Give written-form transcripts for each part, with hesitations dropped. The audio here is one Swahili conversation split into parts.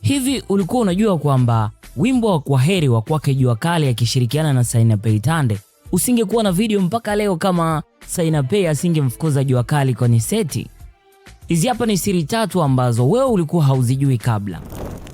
Hivi ulikuwa unajua kwamba wimbo wa Kwaheri wa kwake Jua Kali akishirikiana na Sanaipei Tande usingekuwa na video mpaka leo kama Sanaipei asingemfukuza Jua Kali kwenye seti? Hizi hapa ni siri tatu ambazo wewe ulikuwa hauzijui kabla.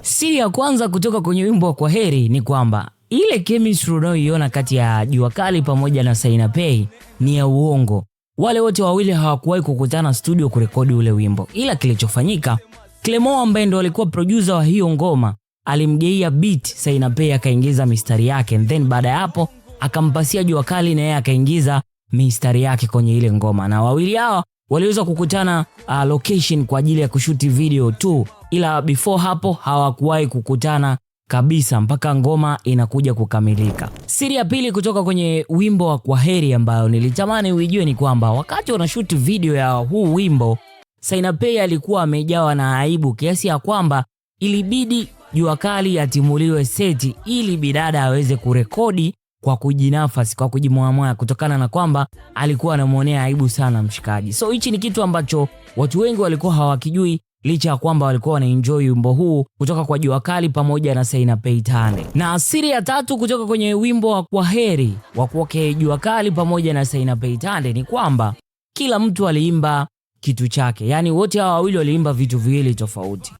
Siri ya kwanza kutoka kwenye wimbo wa Kwaheri ni kwamba ile chemistry unayoiona kati ya Jua Kali pamoja na Sanaipei ni ya uongo. Wale wote wawili hawakuwahi kukutana studio kurekodi ule wimbo, ila kilichofanyika, Clemo ambaye ndo alikuwa producer wa hiyo ngoma alimgeia beat Sanaipei akaingiza mistari yake, and then baada ya hapo akampasia Jua Kali na yeye akaingiza mistari yake kwenye ile ngoma, na wawili hawa waliweza kukutana location kwa ajili ya kushuti video tu, ila before hapo hawakuwahi kukutana kabisa mpaka ngoma inakuja kukamilika. Siri ya pili kutoka kwenye wimbo wa Kwaheri ambayo nilitamani uijue ni kwamba wakati wanashuti video ya huu wimbo, Sanaipei alikuwa amejawa na aibu kiasi ya kwamba ilibidi Jua Kali atimuliwe seti ili bidada aweze kurekodi kwa kujinafasi, kwa kujimwamwaya, kutokana na kwamba alikuwa anamwonea aibu sana mshikaji. So hichi ni kitu ambacho watu wengi walikuwa hawakijui licha ya kwamba walikuwa wanaenjoy wimbo huu kutoka kwa Jua Kali pamoja na Sanaipei Tande. Na siri ya tatu kutoka kwenye wimbo wa Kwaheri wa kwake Jua Kali pamoja na Sanaipei Tande ni kwamba kila mtu aliimba kitu chake, yaani wote hawa wawili waliimba vitu viwili tofauti.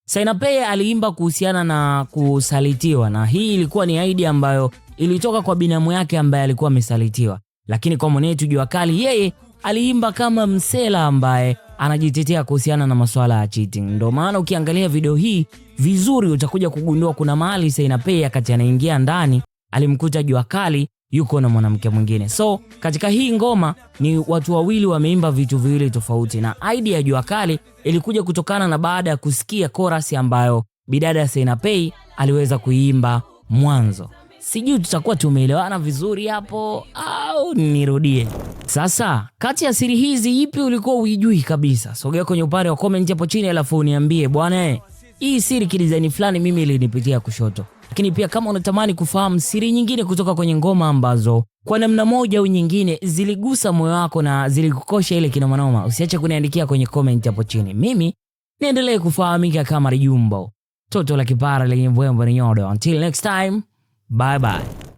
Sanaipei aliimba kuhusiana na kusalitiwa, na hii ilikuwa ni idea ambayo ilitoka kwa binamu yake ambaye alikuwa amesalitiwa, lakini kwa mwanetu Jua Kali yeye aliimba kama msela ambaye anajitetea kuhusiana na masuala ya cheating. Ndio maana ukiangalia video hii vizuri utakuja kugundua kuna mahali Sanaipei akati anaingia ndani alimkuta Jua Kali yuko na mwanamke mwingine. So katika hii ngoma ni watu wawili wameimba vitu viwili tofauti, na idea ya Jua Kali ilikuja kutokana na baada ya kusikia chorus ambayo bidada Sanaipei aliweza kuiimba mwanzo. Sijui tutakuwa tumeelewana vizuri hapo au nirudie? Sasa kati ya siri hizi ipi ulikuwa uijui kabisa? Sogea kwenye upande wa comment hapo chini, alafu uniambie bwana, hii siri kidesign fulani mimi ilinipitia kushoto. Lakini pia kama unatamani kufahamu siri nyingine kutoka kwenye ngoma ambazo kwa namna moja au nyingine ziligusa moyo wako na zilikukosha ile kinomanoma, usiache kuniandikia kwenye comment hapo chini. Mimi niendelee kufahamika kama Rujumbo, toto la kipara lenye mbwembwe ni nyodo. Until next time, bye bye.